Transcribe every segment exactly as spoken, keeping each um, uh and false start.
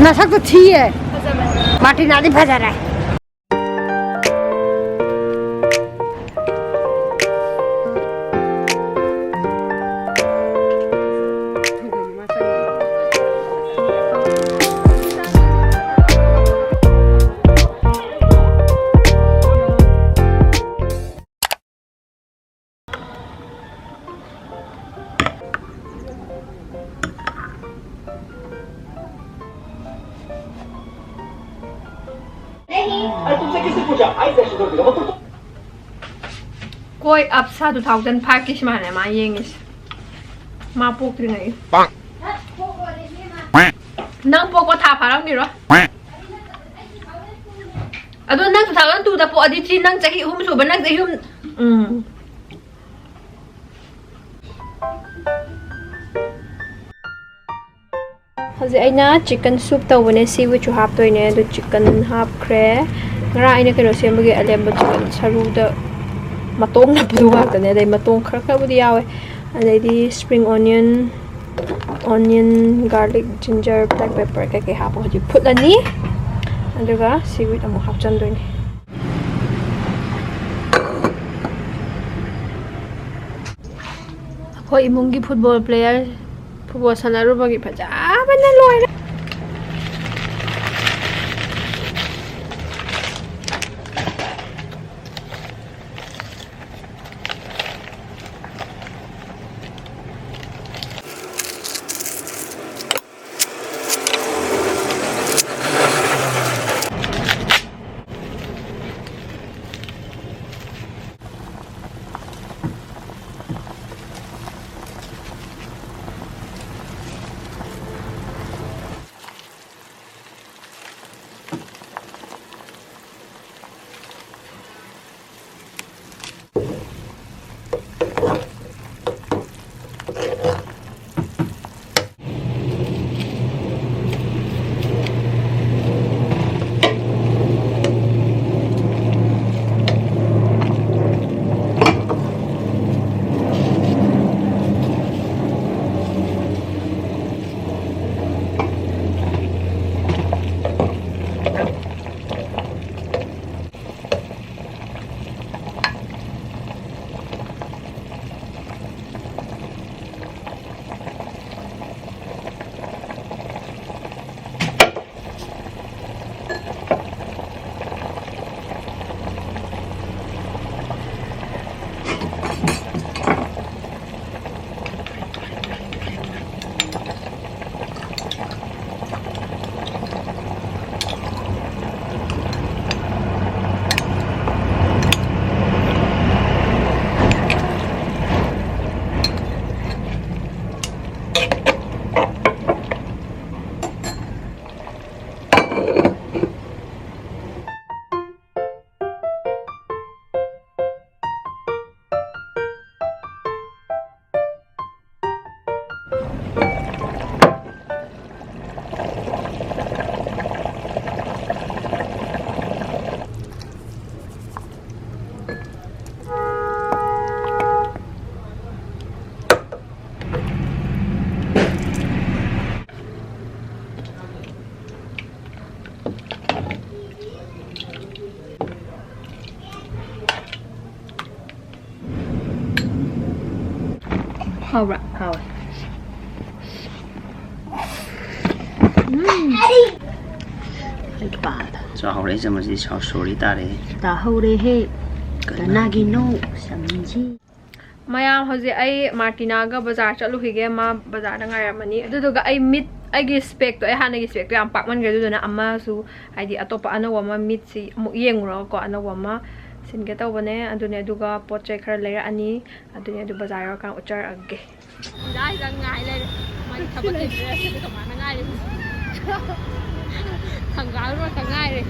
ꯅꯁꯛꯇꯣ ꯊꯤꯌꯦ꯫ ꯃꯥꯔꯇꯤꯅꯥꯗꯤ ꯐꯖꯔꯦ꯫ ꯀꯣꯏ ꯑꯞꯁꯥ two thousand five ꯀꯤ ꯁꯤꯃꯥꯅꯦ ꯃꯥ ꯌꯦꯡꯉꯤꯁꯦ꯫ ꯃꯥ ꯄꯣꯛꯇ꯭ꯔꯤꯉꯩ꯫ ꯅꯪ ꯄꯣꯛꯄ ꯊꯥ ꯐꯥꯔꯝꯈꯤꯔꯣꯏ꯫ ꯑꯗꯣ ꯅꯪ two thousand two ꯗ ꯄꯣꯛꯑꯗꯤ three, ꯅꯪ ꯆꯍꯤ ꯑꯍꯨꯝ ꯁꯨꯕ, ꯅꯪ ꯆꯍꯤ ꯑꯍꯨꯝ꯫ ꯎꯝ꯫ ꯍꯧꯖꯤꯛ ꯑꯩꯅ chicken soup ꯇꯧꯕꯅꯦ, seaweed ꯁꯨ ꯍꯥꯞꯇꯣꯏꯅꯦ꯫ ꯑꯗꯨ chicken ꯍꯥꯞꯈ꯭ꯔꯦ꯫ ꯉꯔꯥꯡ ꯑꯩꯅ ꯀꯩꯅꯣ ꯁꯦꯝꯕꯒꯤ ꯑꯂꯦꯝꯕ chicken ꯁꯔꯨꯗ ꯃꯇꯣꯡ ꯅꯞꯄꯗꯨ ꯉꯥꯛꯇꯅꯦ, ꯑꯗꯩ ꯃꯇꯣꯡ ꯈꯔ ꯈꯔꯕꯨꯗꯤ ꯌꯥꯎꯋꯦ꯫ ꯑꯗꯩꯗꯤ spring onion, onion, garlic, ginger, black pepper ꯀꯩꯀꯩ ꯍꯥꯞꯄꯒ ꯍꯧꯖꯤꯛ ꯐꯨꯠꯂꯅꯤ꯫ ꯑꯗꯨꯒ seaweed ꯑꯃꯨꯛ ꯍꯥꯞꯆꯟꯗꯣꯏꯅꯦ꯫ ꯑꯩꯈꯣꯏ ꯏꯃꯨꯡꯒꯤ football player, football ꯁꯥꯟꯅꯔꯨꯕꯒꯤ ꯐꯖꯕꯅ ꯂꯣꯏꯔꯦ꯫ ꯍꯥꯎꯕ꯭ꯔꯥ? ꯍꯥꯎꯋꯦ꯫ ꯎꯝ꯫ ꯍꯩꯄꯥꯗ꯫ ꯆꯥꯍꯧꯔꯦ ꯆꯥꯃꯁꯇꯤ ꯁꯣꯔꯤ ꯇꯥꯔꯦ꯫ ꯇꯥꯍꯧꯔꯦꯍꯦ꯫ ꯀꯅꯥꯒꯤꯅꯣ? ꯀꯅꯥꯒꯤꯅꯣ? ꯁꯝꯖꯤ꯫ ꯃꯌꯥꯝ, ꯍꯧꯖꯤꯛ ꯑꯩ ꯃꯥꯔꯇꯤꯅꯥꯒ ꯕꯖꯥꯔ ꯆꯠꯂꯨꯈꯤꯒꯦ꯫ ꯃꯥ ꯕꯖꯥꯔꯗ ꯉꯥꯏꯔꯝꯃꯅꯤ꯫ ꯑꯗꯨꯗꯨꯒ ꯑꯩ ꯃꯤꯠ, ꯑꯩꯒꯤ ꯏꯁꯄꯦꯛꯇꯣ, ꯑꯩ ꯍꯥꯟꯅꯒꯤ ꯏꯁꯄꯦꯛꯇꯣ ꯌꯥꯝ ꯄꯥꯛꯃꯟꯈ꯭ꯔꯦ꯫ ꯑꯗꯨꯗꯨꯅ ꯑꯃꯁꯨ, ꯍꯥꯏꯗꯤ, ꯑꯇꯣꯞꯄ ꯑꯅꯧꯕ ꯑꯃ ꯃꯤꯠꯁꯤ ꯑꯃꯨꯛ ꯌꯦꯡꯉꯨꯔꯒꯀꯣ, ꯑꯅꯧꯕ ꯑꯃ ꯁꯤꯟꯒꯦ ꯇꯧꯕꯅꯦ꯫ ꯑꯗꯨꯅꯦ, ꯑꯗꯨꯒ ꯄꯣꯠ ꯆꯩ ꯈꯔ ꯂꯩꯔꯛꯑꯅꯤ꯫ ꯑꯗꯨꯅꯦ, ꯑꯗꯨ ꯕꯖꯥꯔ ꯌꯧꯔꯀꯥꯟꯗ ꯎꯠꯆꯔꯛꯑꯒꯦ꯫ ꯏꯗꯥꯏꯗ ꯉꯥꯏ ꯂꯩꯔꯦ꯫ ꯃꯥꯒꯤ ꯊꯕꯛꯀꯤ ꯗ꯭ꯔꯦꯁꯁꯤꯗꯤ ꯀꯃꯥꯏꯅ ꯉꯥꯏꯔꯤꯕ? ꯈꯪꯒꯥꯎ ꯂꯣꯏꯇ ꯉꯥꯏꯔꯦ꯫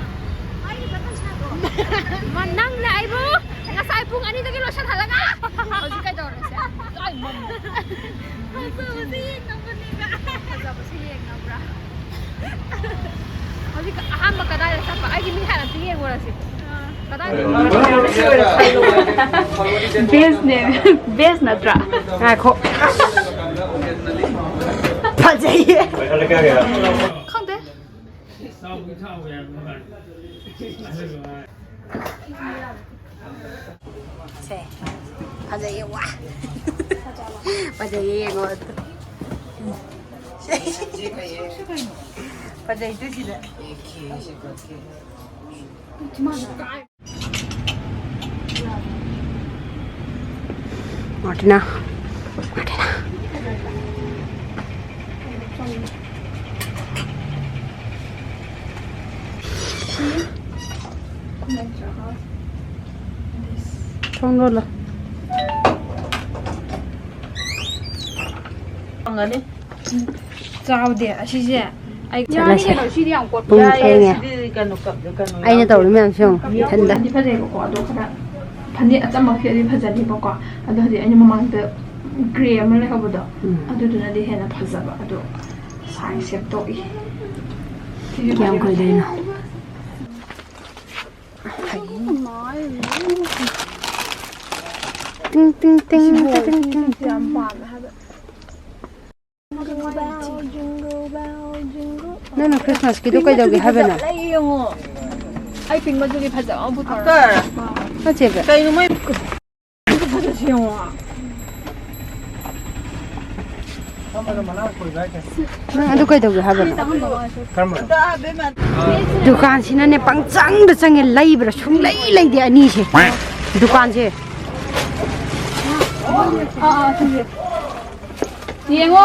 ꯃꯥ ꯅꯪꯅ ꯑꯩꯕꯨ ꯉꯁꯥꯏ ꯄꯨꯡ ꯑꯅꯤꯗꯒꯤ ꯂꯣꯏꯁꯤꯜꯍꯜꯂꯒ ꯍꯧꯖꯤꯛ ꯀꯩꯗꯧꯔꯁꯦ? ꯂꯣꯏ ꯃꯝꯃꯦ꯫ ꯐꯖꯕꯁꯤ ꯌꯦꯡꯅꯕꯅꯦꯕ꯫ ꯐꯖꯕꯁꯤ ꯌꯦꯡꯅꯕ꯭ꯔꯥ? ꯍꯧꯖꯤꯛ ꯑꯍꯥꯟꯕ ꯀꯗꯥꯏꯗ ꯆꯠꯄ? ꯑꯩꯒꯤ ꯃꯤ ꯍꯥꯟꯅ ꯑꯝꯇ ꯌꯦꯡꯉꯨꯔꯁꯤ꯫ ꯀꯗꯥꯏꯗ? ꯕꯦꯁꯅꯦ꯫ ꯕꯦꯁ ꯅꯠꯇ꯭ꯔꯥ? ꯉꯥꯏꯈꯣ꯫ ꯐꯖꯩꯌꯦ꯫ ꯈꯪꯗꯦ꯫ ꯁꯦ꯫ ꯐꯖꯩꯌꯦ, ꯋꯥ꯫ ꯐꯖꯩꯌꯦ, ꯌꯦꯡꯉꯣ ꯑꯗꯨ꯫ ꯐꯖꯩꯗꯨ ꯁꯤꯗ꯫ ꯃꯥꯔꯇꯤꯅꯥ꯫ ꯃꯥꯔꯇꯤꯅꯥ꯫ ꯊꯣꯡ ꯂꯣꯜꯂꯣ꯫ ꯐꯪꯒꯅꯤ꯫ ꯆꯥꯎꯗꯦ ꯑꯁꯤꯁꯦ꯫ ꯑꯩ ꯆꯠꯂꯁꯦ꯫ ꯌꯥꯅꯤ ꯀꯩꯅꯣ, ꯁꯤꯗꯤ ꯌꯥꯝ ꯀꯣꯠꯄ ꯄꯨꯡ ꯌꯥꯏꯌꯦ꯫ ꯊꯦꯡꯉꯦ꯫ ꯁꯤꯗꯤ ꯀꯩꯅꯣ, ꯀꯞ-, ꯀꯩꯅꯣ ꯑꯩꯅ ꯌꯥꯎꯗꯦ꯫ ꯇꯧꯔꯤ ꯃꯌꯥꯝꯁꯦ ꯌꯦꯡꯉꯣ, ꯏꯊꯟꯗ꯫ ꯐꯗꯤ ꯐꯖꯩꯕꯀꯣ, ꯑꯗꯣ ꯈꯔ ꯐꯅꯦꯛ ꯑꯆꯝꯕ ꯁꯦꯠꯂꯗꯤ ꯐꯖꯅꯤꯕꯀꯣ꯫ ꯑꯗꯣ ꯍꯧꯖꯤꯛ ꯑꯩꯅ ꯃꯃꯥꯡꯗ ꯒ꯭ꯔꯦ ꯑꯃ ꯂꯩꯍꯧꯕꯗꯣ, ꯎꯝ꯫ ꯑꯗꯨꯗꯨꯅꯗꯤ ꯍꯦꯟꯅ ꯐꯖꯕ꯫ ꯑꯗꯣ ꯁꯥꯏꯖ ꯁꯦꯝꯗꯣꯛꯏ꯫ ꯀꯌꯥꯝ ꯀꯨꯏꯗꯣꯏꯅꯣ? ꯇꯤꯡ, ꯇꯤꯡ, ꯇꯤꯡ, ꯁꯤꯕꯨ ꯇꯤꯡ, ꯇꯤꯡ, ꯇꯤꯡ꯫ ꯌꯥꯝ ꯄꯥꯝꯃꯦ ꯍꯥꯏꯕ꯫ Jingle bell, jingle bell, jingle ꯅꯪꯅ Christmas ꯀꯤꯗꯣ ꯀꯩꯗꯧꯒꯦ ꯍꯥꯏꯕꯅꯣ? ꯂꯩ ꯌꯦꯡꯉꯣ꯫ ꯑꯩ pink ꯃꯆꯨꯒꯤ ꯐꯖꯕ ꯑꯃ ꯄꯨꯊꯣꯔꯛꯀꯦ꯫ ꯅꯠꯇꯦꯕ꯫ ꯀꯩꯅꯣ ꯃꯣꯏ ꯐꯖꯁꯤ ꯌꯦꯡꯉꯣ꯫ ꯅꯪ ꯑꯗꯨ ꯀꯩꯗꯧꯒꯦ ꯍꯥꯏꯕꯅꯣ? ꯀꯔꯝꯕꯅꯣ? ꯗꯨꯀꯥꯟꯁꯤꯅꯅꯦ ꯄꯪꯆꯪꯗ ꯆꯪꯉꯦ, ꯂꯩꯕ꯭ꯔꯥ ꯁꯨꯡꯂꯩ ꯂꯩꯗꯦ ꯑꯅꯤꯁꯦ꯫ ꯗꯨꯀꯥꯟꯁꯦ꯫ ꯌꯦꯡꯉꯣ꯫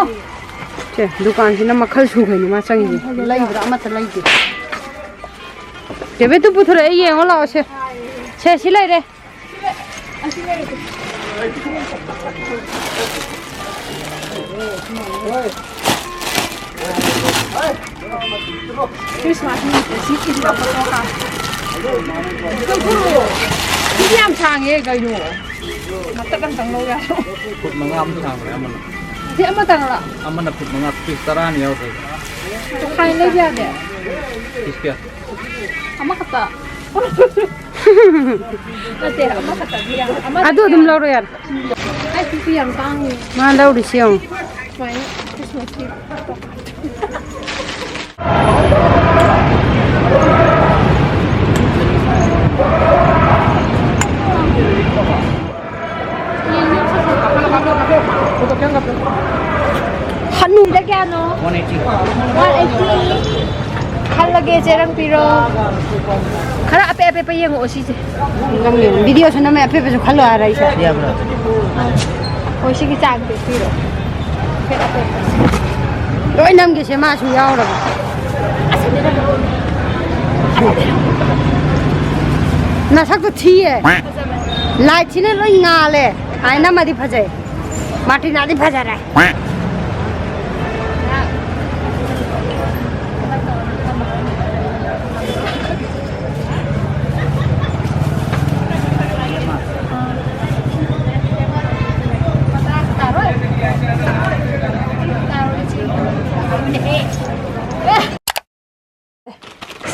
ꯁꯦ, ꯗꯨꯀꯥꯟꯁꯤꯅ ꯃꯈꯜ ꯁꯨꯈꯩꯅꯤ ꯃꯥ ꯆꯪꯉꯤꯁꯦ꯫ ꯂꯩꯕ꯭ꯔꯥ ꯑꯃꯠꯇ ꯂꯩꯇꯦ꯫ ꯇꯦꯕꯦꯠꯇꯨ ꯄꯨꯊꯣꯔꯛꯑꯦ, ꯌꯦꯡꯉꯣ ꯂꯥꯛꯑꯣ ꯁꯦ꯫ ꯁꯦ, ꯁꯤ ꯂꯩꯔꯦ꯫ Christmas ꯅꯨꯃꯤꯠꯇ ꯁꯤ ꯏꯜꯂꯒ ꯐꯣꯇꯣ ꯀꯥꯞ-, ꯁꯤꯗꯤ ꯌꯥꯝ ꯁꯥꯡꯉꯦ ꯀꯩꯅꯣ꯫ ꯃꯇꯠ ꯑꯝꯇꯪ ꯂꯧ ꯌꯥꯔꯣ? ꯐꯨꯠ ꯃꯉꯥ ꯑꯃ ꯁꯥꯡꯕꯅꯦ ꯑꯃꯅ꯫ ꯁꯤ ꯑꯃꯇꯪꯂꯣ? ꯑꯃꯅ ꯐꯨꯠ ꯃꯉꯥ, ꯄꯤꯁ ꯇꯔꯥꯅꯤ ꯌꯥꯎꯗꯣꯏꯁꯦ꯫ ꯇꯪꯈꯥꯏ ꯂꯩꯕ ꯌꯥꯗꯦ? ꯄꯤꯁ ꯀꯌꯥ? ꯑꯃꯈꯛꯇ꯫ ꯅꯠꯇꯦ, ꯑꯃꯈꯛꯇꯗꯤ ꯌꯥꯝ-, ꯑꯃ ꯑꯗꯨ ꯑꯗꯨꯝ ꯂꯧꯔꯣ ꯌꯥꯔꯦ꯫ ꯑꯩ ꯁꯤꯁꯨ ꯌꯥꯝ ꯇꯥꯡꯉꯤ꯫ ꯃꯥ ꯂꯧꯔꯤꯁꯤ ꯌꯦꯡꯉꯨ꯫ ꯁꯨꯃꯥꯏꯅ Christmas ꯀꯤ꯫ ꯍꯅꯨꯗ ꯀꯌꯥꯅꯣ? One eighty꯫ One eighty꯫ ꯈꯜꯂꯒꯦ, ꯆꯦ ꯔꯪꯄꯤꯔꯣ꯫ ꯈꯔ ꯑꯄꯦꯠ ꯑꯄꯦꯠꯄ ꯌꯦꯡꯉꯛꯑꯣ ꯁꯤꯁꯦ꯫ ꯅꯪ ꯌꯦꯡꯉꯣ꯫ Video ꯁꯨ ꯅꯝꯃꯦ, ꯑꯄꯦꯠꯄꯁꯨ ꯈꯜꯂꯣ ꯍꯥꯏꯔ ꯑꯩꯁꯦ꯫ ꯌꯥꯕ꯭ꯔꯣ? ꯍꯣꯏ, ꯁꯤꯒꯤ ꯆꯥꯡꯁꯦ ꯄꯤꯔꯣ꯫ ꯑꯄꯦꯠ ꯑꯄꯦꯠꯄ꯫ ꯂꯣꯏ ꯅꯝꯒꯦꯁꯦ, ꯃꯥꯁꯨ ꯌꯥꯎꯔꯒ꯫ ꯅꯁꯛꯇꯣ ꯊꯤꯌꯦ꯫ Light ꯁꯤꯅ ꯂꯣꯏ ꯉꯥꯜꯂꯦ꯫ ꯑꯥꯏ ꯅꯝꯃꯗꯤ ꯐꯖꯩ꯫ ꯃꯥꯔꯇꯤꯅꯥꯗꯤ ꯐꯖꯔꯦ꯫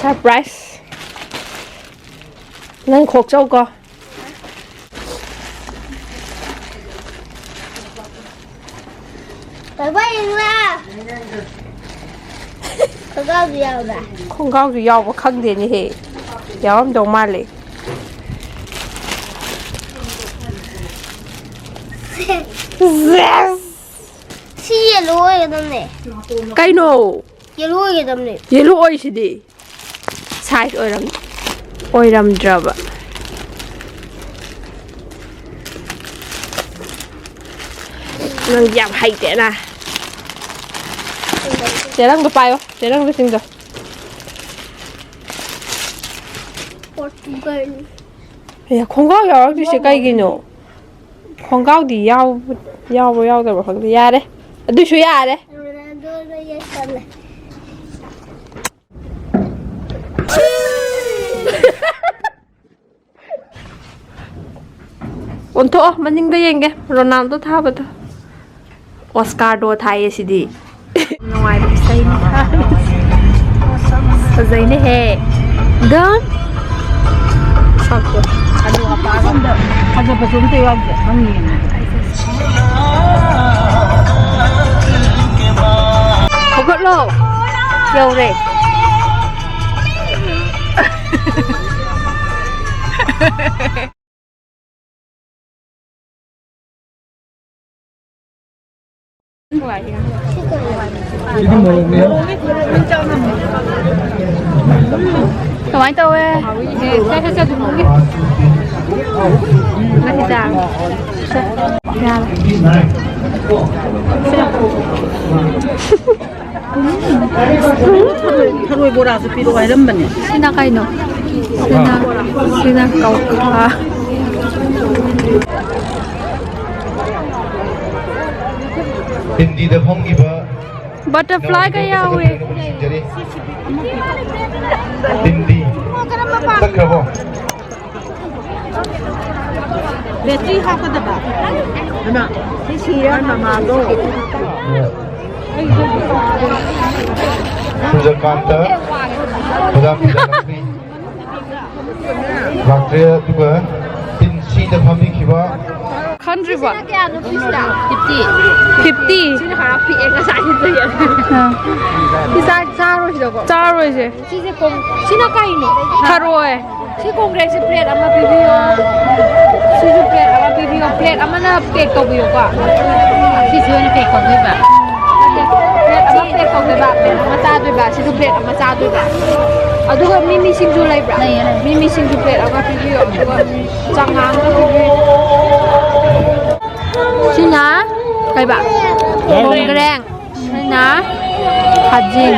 Surprise꯫ ꯅꯪ ꯈꯣꯛꯆꯧꯀꯣ꯫ ꯕꯥꯏ ꯕꯥꯏ ꯌꯦꯡꯂꯥ? ꯈꯣꯡꯒ꯭ꯔꯥꯎꯁꯨ ꯌꯥꯎꯕ꯭ꯔꯥ? ꯈꯣꯡꯒ꯭ꯔꯥꯎꯁꯨ ꯌꯥꯎꯕ ꯈꯪꯗꯦꯅꯦꯍꯦ꯫ ꯌꯥꯎꯔꯝꯗꯧ ꯃꯥꯜꯂꯦ꯫ Yes! ꯁꯤ yellow ꯑꯣꯏꯒꯗꯕꯅꯦ꯫ ꯀꯩꯅꯣ? Yellow ꯑꯣꯏꯒꯗꯕꯅꯦ꯫ Yellow ꯑꯣꯏꯁꯤꯗꯤ꯫ Size ꯑꯣꯏꯔꯝ-, ꯑꯣꯏꯔꯝꯗ꯭ꯔꯕ꯫ ꯅꯪꯗꯤ ꯌꯥꯝ ꯍꯩꯇꯦꯅ꯫ ꯆꯦꯔꯪꯗꯣ ꯄꯥꯏꯌꯣ, ꯆꯦꯔꯪꯗꯣ ꯆꯤꯡꯗꯣ꯫ Portugal꯫ ꯑꯌꯥ, ꯈꯣꯡꯒ꯭ꯔꯥꯎ ꯌꯥꯎꯔꯛꯇ꯭ꯔꯤꯁꯦ ꯀꯩꯒꯤꯅꯣ? ꯈꯣꯡꯒ꯭ꯔꯥꯎꯗꯤ ꯌꯥꯎꯕ-, ꯌꯥꯎꯕ꯭ꯔꯥ ꯌꯥꯎꯗꯕ꯭ꯔꯥ ꯈꯪꯗꯦ꯫ ꯌꯥꯔꯦ, ꯑꯗꯨꯁꯨ ꯌꯥꯔꯦ꯫ Ronaldo ꯗ ꯌꯦꯛꯁꯜꯂꯦ꯫ ꯑꯣꯟꯊꯣꯛꯑꯣ, ꯃꯅꯤꯡꯗ ꯌꯦꯡꯒꯦ꯫ ꯔꯣꯅꯥꯜꯗꯣ ꯊꯥꯕꯗꯣ꯫ ꯑꯣꯁꯀꯥꯔꯗꯣ ꯊꯥꯏꯌꯦ ꯁꯤꯗꯤ꯫ ꯅꯨꯡꯉꯥꯏꯕ ꯏꯁꯩꯅꯤ ꯊꯥꯔꯤꯁꯦ꯫ ꯐꯖꯩꯅꯦꯍꯦ꯫ ꯗꯟ꯫ ꯁꯛꯇꯣ꯫ ꯑꯗꯨ ꯃꯄꯥꯒ ꯐꯖꯕꯁꯨ ꯑꯝꯇ ꯌꯥꯎꯗꯦ꯫ ꯅꯪ ꯌꯦꯡꯉꯣ꯫ ꯍꯧꯒꯠꯂꯣ꯫ ꯌꯧꯔꯦ꯫ ꯀꯃꯥꯏꯅ ꯇꯧꯋꯦ? ꯉꯁꯤ ꯆꯥꯔꯣ꯫ ꯌꯥꯔꯦ꯫ ꯊꯔꯣꯏ, ꯊꯔꯣꯏ ꯕꯣꯔꯥꯁꯨ ꯄꯤꯔꯛꯑꯣ ꯍꯥꯏꯔꯝꯕꯅꯦ꯫ ꯁꯤꯅ ꯀꯩꯅꯣ? ꯁꯤꯅ, ꯁꯤꯅ ꯀꯧꯈꯥ꯫ ꯍꯤꯟꯗꯤꯗ ꯐꯝꯈꯤꯕ ꯕꯇꯔꯐ꯭ꯂꯥꯏꯒ ꯌꯥꯎꯋꯦ꯫ ꯍꯤꯟꯗꯤ ꯆꯠꯈ꯭ꯔꯕꯣ? ꯕꯦꯇ꯭ꯔꯤ ꯍꯥꯞꯀꯗꯕ꯫ ꯍꯩꯃꯥ, ꯁꯤ ꯁꯤꯔꯦ ꯃꯃꯥꯗꯣ꯫ ꯁꯨꯔꯖꯀꯥꯟꯇ, ꯃꯦꯗꯥꯝ ꯕꯤꯗ꯭ꯌꯥꯂꯛꯁꯃꯤ ꯂꯥꯛꯇ꯭ꯔꯦ, ꯑꯗꯨꯒ ꯇꯤꯟ ꯁꯤꯗ ꯐꯝꯕꯤꯈꯤꯕ ꯈꯟꯗ꯭ꯔꯤꯕꯣ? ꯁꯤꯅ ꯀꯌꯥꯅꯣ ꯄꯤꯁꯇ? ꯐꯤꯐꯇꯤ꯫ ꯐꯤꯐꯇꯤ? ꯁꯤꯅ ꯈꯔ ꯄꯤꯛꯑꯦ ꯉꯁꯥꯏꯒꯤꯗꯨꯗꯒꯤ꯫ ꯑꯥ꯫ ꯁꯤ ꯆꯥ-, ꯆꯥꯔꯣꯏꯁꯤꯗꯀꯣ? ꯆꯥꯔꯣꯏꯁꯦ꯫ ꯁꯤꯁꯦ ꯀꯣꯡ-, ꯁꯤꯅ ꯀꯩꯅꯣ? ꯊꯔꯣꯏ꯫ ꯁꯤ ꯀꯣꯡꯒ꯭ꯔꯦꯁꯁꯦ ꯄ꯭ꯂꯦꯠ ꯑꯃ ꯄꯤꯕꯤꯌꯣ꯫ ꯁꯤꯁꯨ ꯄ꯭ꯂꯦꯠ ꯑꯃ ꯄꯤꯕꯤꯌꯣ꯫ ꯄ꯭ꯂꯦꯠ ꯑꯃꯅ ꯄꯦꯛ ꯇꯧꯕꯤꯌꯣꯀꯣ꯫ ꯁꯤꯁꯨ ꯑꯣꯏꯅ ꯄꯦꯛ ꯇꯧꯗꯣꯏꯕ? ꯅꯠꯇꯦ, ꯄ꯭ꯂꯦꯠ ꯑꯃ ꯄꯦꯛ ꯇꯧꯗꯣꯏꯕ, ꯄ꯭ꯂꯦꯠ ꯑꯃ ꯆꯥꯗꯣꯏꯕ, ꯁꯤꯁꯨ ꯄ꯭ꯂꯦꯠ ꯑꯃ ꯆꯥꯗꯣꯏꯕ꯫ ꯑꯗꯨꯒ ꯃꯤꯃꯤ ꯁꯤꯡꯖꯨ ꯂꯩꯕ꯭ꯔꯥ? ꯂꯩꯌꯦ, ꯂꯩꯌꯦ꯫ ꯃꯤꯃꯤ ꯁꯤꯡꯖꯨ ꯄ꯭ꯂꯦꯠ ꯑꯃ ꯄꯤꯕꯤꯌꯣ, ꯑꯗꯨꯒ ꯆꯉꯥꯡ ꯑꯃ ꯄꯤꯕꯤꯌꯣ꯫ ꯁꯤꯅ ꯀꯩꯕ? ꯀꯣꯡꯒ꯭ꯔꯦꯡ꯫ ꯁꯤꯅ ꯈꯥꯖꯤꯡ꯫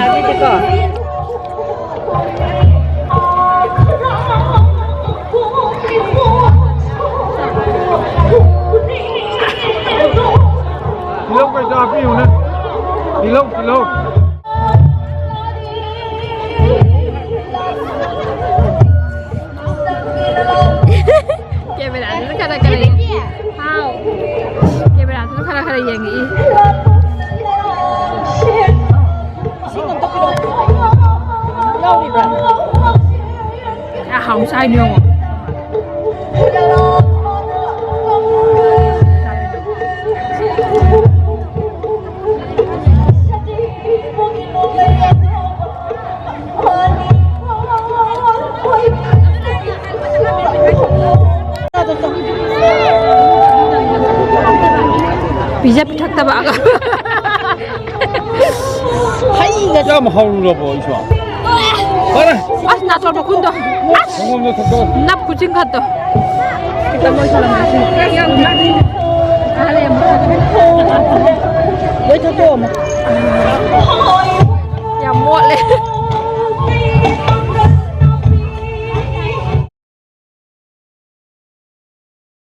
ꯇꯤꯜꯍꯧ ꯀꯩꯀꯥ ꯍꯥꯞꯄꯤꯌꯨꯅꯦ꯫ ꯇꯤꯜꯍꯧ, ꯇꯤꯜꯍꯧ꯫ ꯀꯦꯃꯦꯔꯥꯗꯨꯁꯨ ꯈꯔ ꯈꯔ ꯌꯦꯡ-, ꯍꯥꯎ꯫ ꯀꯦꯃꯦꯔꯥꯗꯨꯁꯨ ꯈꯔ ꯈꯔ ꯌꯦꯡꯉꯛꯏ꯫ ꯀꯌꯥ ꯍꯥꯎ ꯆꯥꯏꯅꯣ ꯌꯦꯡꯉꯣ꯫ ꯄꯤꯖ ꯄꯤꯊꯛꯇꯕ ꯑꯉꯥꯡ꯫ ꯍꯩꯒ ꯌꯥꯝ ꯍꯧꯔꯨꯔꯕꯣ, ꯏꯁꯨ? ꯐꯔꯦ꯫ ꯑꯁ, ꯅꯥꯇꯣꯟ ꯃꯈꯨꯟꯗꯣ꯫ ꯑꯁ! ꯁꯪꯒꯣꯝꯗꯣ ꯊꯛꯇꯣꯛꯑꯣ꯫ ꯅꯞ ꯈꯨꯆꯤꯡ ꯈꯠꯇꯣ꯫ ꯂꯣꯏ ꯊꯛꯇꯣꯛꯑꯝꯃꯣ꯫ ꯌꯥꯝ ꯃꯣꯠꯂꯦ꯫